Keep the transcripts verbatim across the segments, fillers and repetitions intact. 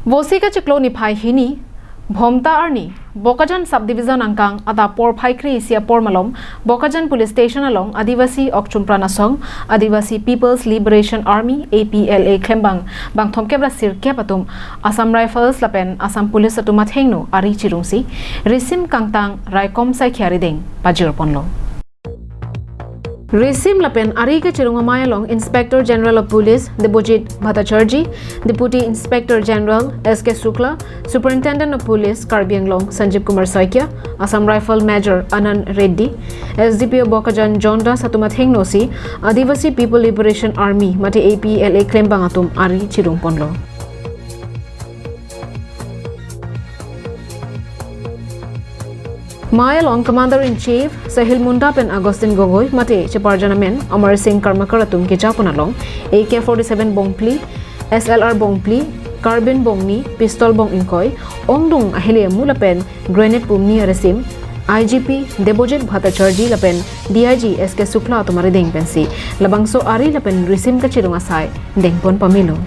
Vosi kachiklo niphai hini, Bhomta arni, Bokajan Subdivision angkang adap porphai kre-isi apor malom, Bokajan Police Station along Adivasi Okchumpran Asong, Adivasi People's Liberation Army, A P L A klembang bangthomkep ra sirkep atum Assam Rifles lapen Assam Police atum athengno ari chirungsi risim kangtang raikom saikhi arideng pajirponlo. Risim lapen ari kachirung amei along Inspector General of Police Debojit Bhattacharjee, Deputy Inspector General S K Shukla, Superintendent of Police Karbi Anglong Sanjeev Kumar Saikia, Assam Rifle Major Anand Reddy, S D P O Bokajan John Das atum athengnosi Adivasi People Liberation Army mate A P L A klembang atum ari chirungponlo. Amei along Commander in Chief Sahil Munda pen Augustine Gogoi mate cheparjan amen Amar Singh Karmakar atum kejapon along A K forty-seven bongphli, S L R bongphli, carbine bongni, pistol bong ingkoi, ongdung ahele amu lapen grenade pumni arisim I G P Debojit Bhattacharjee lapen D I G S K Shukla atum arideng pensi labangso ari lapen risim kachirung asai dengpon pamelo.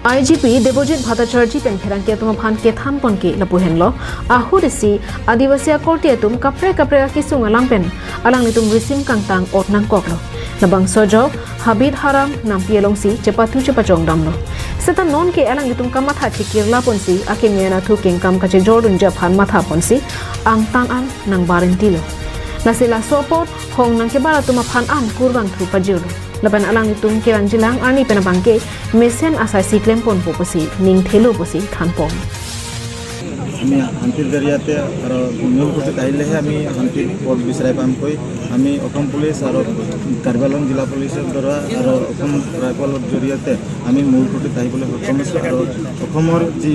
I G P Debojit Bhattacharjee pen pherangke atum aphan kethanpon ke lapu henlo, ahut isi Adivasi akorte atum kaprek kaprek akesung alam pen alanglitum risim kangtang ot nangkoklo. Labangso ajok habit haram nampi alongsi chepatu chepachong damlo. Seta nonke alanglitum kamatha chekirla ponsi akeme anatthu kengkam kachejordunji aphan mathaponsi angtan an nangbar intilo. Lasi laso apot hong nangkebar atum aphan an kurvangthu pajirlo. Lapen alanglitum kevangjilang arni pen abangke mesen asaisi klemponpo pusi ningthelo pusi thanpon. আমি শান্তিৰ জৰিয়তে আৰু মূল খুঁটিত আহিলেহে আমি শান্তিৰ পথ বিচাৰি পামগৈ। আমি অসম পুলিচ আৰু কাৰ্বি আংলং জিলা পুলিচৰ দ্বাৰা আৰু অসম ৰাইফলৰ জৰিয়তে আমি মূল খুঁটিত আহিবলৈ সক্ষম হৈছোঁ আৰু অসমৰ যি,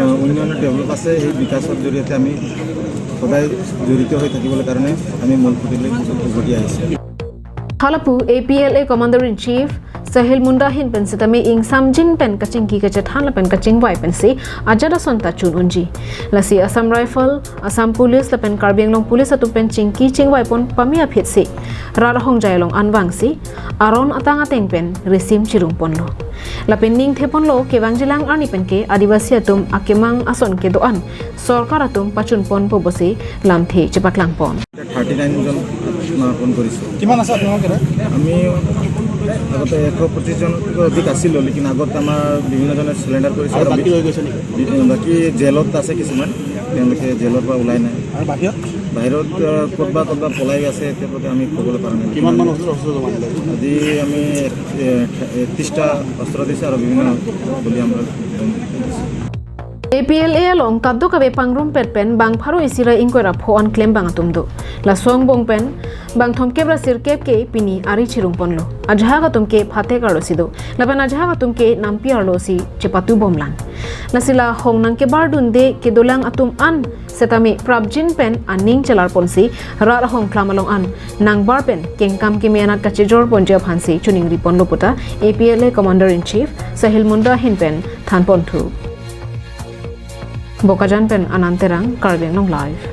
আহ, উন্নয়নৰ ডেভেলপ আছে, সেই বিকাশৰ জৰিয়তে আমি সদায় জড়িত হৈ থাকিবলৈ কাৰণে আমি মূল খুঁটিলৈ উভতি আহিছোঁ। Halapu A P L A Commander in Chief Sahil Munda ahin pen sitame ingsamjin pen kachingki kachethan lapen kachingvai pensi ajat ason ta chun unji. Lasi Assam Rifle, Assam Police lapen Karbi Anglong Police atum pen chingki chingvaipon pame aphitsi rat ahongjai along anvangsi aron atang ateng pen risim chirungponlo. Lapen ningtheponlo kevangjilang arni penke Adivasi atum akemang ason kedo-an sorkar atum pachunponpo pusi lamthe chepaklangpon. Thirty নাইনজন সমাপন কৰিছোঁ। কিমান আছে আপোনালোকৰ ইয়াতে? আমি আগতে এশ পঁচিছজনতকৈ অধিক আছিলোঁ, লেকিন আগত আমাৰ বিভিন্নজনে চাৰেণ্ডাৰ কৰিছে আৰু বাকী ৰৈ গৈছে নেকি? বি-, বাকী জেলত আছে কিছুমান, তেওঁলোকে জেলৰ পৰা ওলাই নাই। আৰু বাহিৰত? বাহিৰত, আহ, ক'তবা ক'তবা পলাই আছে, তেওঁলোকে আমি ক'বলৈ পৰা নাই। কিমান মান অস্ত্ৰ শস্ত্ৰ জমা দিলে? আজি আমি এক-, এ-, একত্ৰিশটা অস্ত্ৰ দিছে আৰু বিভিন্ন গুলী আমাৰ A P L A along kadokave pangrumpet pen bang pharo isi ra ingkoi ra pho an klembang atum do. Laso angbong pen bangthomkep ra sirkep ke pini ari chirungponlo. Ajahak atum ke phatek arlosi do. Lapen ajahak atum ke nampi arlosi chepatubomlang. Lasi la hong nangkebardunde kedolang atum an setame prapjin pen aning chelarponsi rat ahongklam along an nangbar pen kengkam keme anat kachejorponji aphansi choningriponlo puta A P L A Commander in Chief Sahil Munda ahin pen thanponthu. Bokajan pen Anand Terang, Karbi Anglong Live.